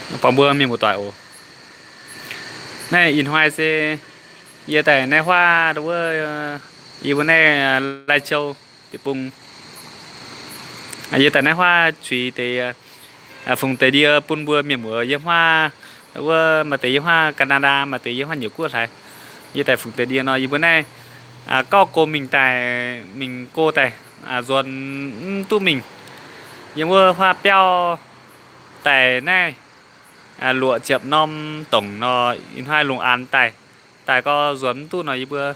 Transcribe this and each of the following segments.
Buangh mbuo mienh muoz-doic oc. Naaiv ih hnoi se yie daaih naaiv huaav wuov, yie mbuo naaiv Lai Châu deic-bung. Yie daaih naaiv huaav zuiz deix, fungx deix ndie bun mbuo mienh muoz yiem huaav wuov, maaih deix yiem huaav Canada, maaih deix yiem huaav Nyiec Guoqv hlaax. Yie daaih fungx deix ndie nor, yie mbuo naaiv gauh go mingh daaih, mingh go daaih, nzuonx mv duqv mingh. Yiem wuov huaav biauv daaih naaiv luoqc ziepc norm dongc nor, ih hnoi lungh aanx daaih, daaih gorngv nzuonx mv duqv nor, yie mbuo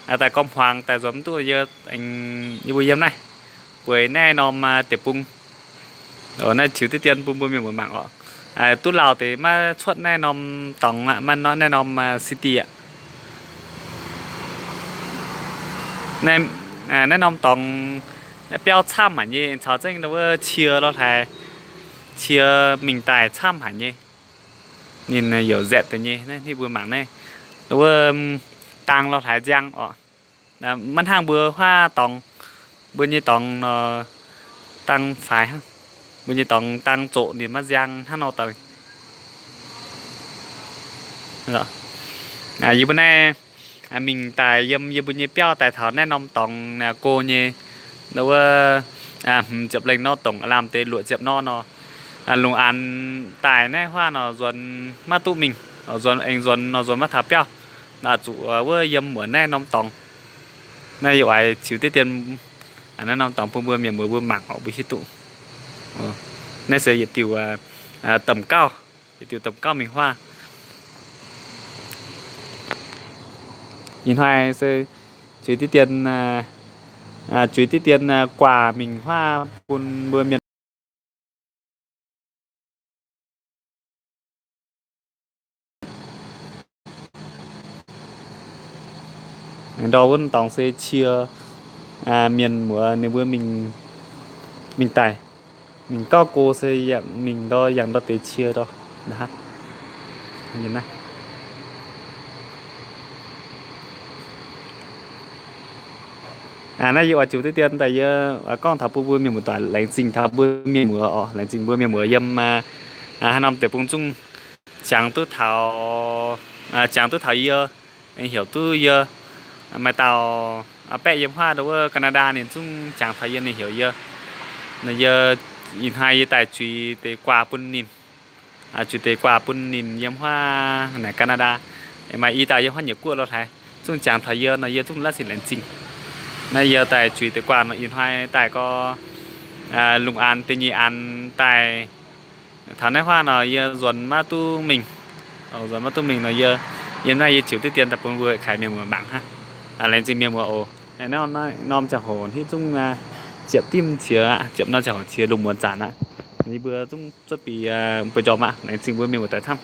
daaih gorngv hmuangx daaih nzuonx mv duqv, yie, yie mbuo yiem naaiv bueix naaiv norm deic-bung. Naaiv ziux diqv dien bun mbuo mienh muoz mangc oc. Duqv lauh deix maiv cuotv naaiv norm dorngx aqv, maiv naaiv norm city aqv. Naaiv norm dorngx biauv camv haic nyei, caux zengv wuov cie lorh haic, cie mingh daaih camv haic nyei. Ninh youc nzetv deix nyei, naaiv mbuo mangc naaiv, wuov dang lorh haic nziang oc. Maiv hnangv mbuo huaav dorngx, mbuo nyei dorngx nor dang faix hnangv. Mbuo nyei dorngx dang zoqc ninh maiv nziang hnangv nor deix. Yie mbuo naaiv mingh daaih yiem yie mbuo nyei biauv daaih taux naaiv norm dorngx go nyei, wuov hmz ziepc lengh nor dongc, lamh deix luoqc ziepc nor nor, lungh aanx daaih naaiv huaav nor nzuonx maiv duqv mingh, nzuonx aengx nzuonx nor nzuonx maiv taux biauv, zuqc wuov yiem muonc naaiv norm dorngx. Naaiv yie oix ziux diqv dien naaiv norm dorngx bun mbuo mienh muoz mbuo mangc oc, mbuo hiuv duqv. Naaiv se yietc diuc domh gauv, yietc diuc domh gauv mingh huaav. Ih hnoi se zuiz diqv dien, zuiz diqv dien guaax mingh huaav bun mbuo mienh ndau wuov dorngx se cie mienh muoz ninh mbuo mingh, mingh daaih, mingh gauh go se yangh mingh ndau, yangh ndau deix cie ndau. Naaiv yie oix ziux diqv dien daaih yie gorngv taux bun mbuo mienh muoz-doic, laengz zingh taux mbuo mienh muoz oc, laengz zingh mbuo mienh muoz yiem haaix norm deic-bung zungv jangx duqv taux, jangx duqv taux yie, heuc duqv yie. Maaih dauh baeqv yiem huaav ndau wuov Canada ninh zungv jangx taux yie, ninh heuc yie. Yie ih hnoi yie daaih zuiz deix guaax bun ninh, zuiz deix guaax bun ninh yiem huaav naaic Canada. Maaih i dauh yiem huaav Nyiec Guoqv lorh haic, zungv jangx taux yie nor yie zungv la'sic laengz zingh. Naaiv yie daaih zuiz deix guaax nor ih hnoi daaih gorx lungh aanx da'nyeic aanx daaih taux naaiv huaav nor yie nzuonx maiv duqv mingh. Nzuonx maiv duqv mingh nor yie, yiem naaiv yie ziux diqv dien daaih bun mbuo kaaix mienh muoz mangc hnangv. Laengz zingh mienh muoz oc. Naaiv norm ziangh hoc hitv zungv ziepc dimv qiex aqv, ziepc norm ziangh hoc qiex lungh muonz zanc aqv. Yie mbuo zungv cuotv biei mbuo njormh aqv. Laengz zingh mbuo mienh muoz-doic camv.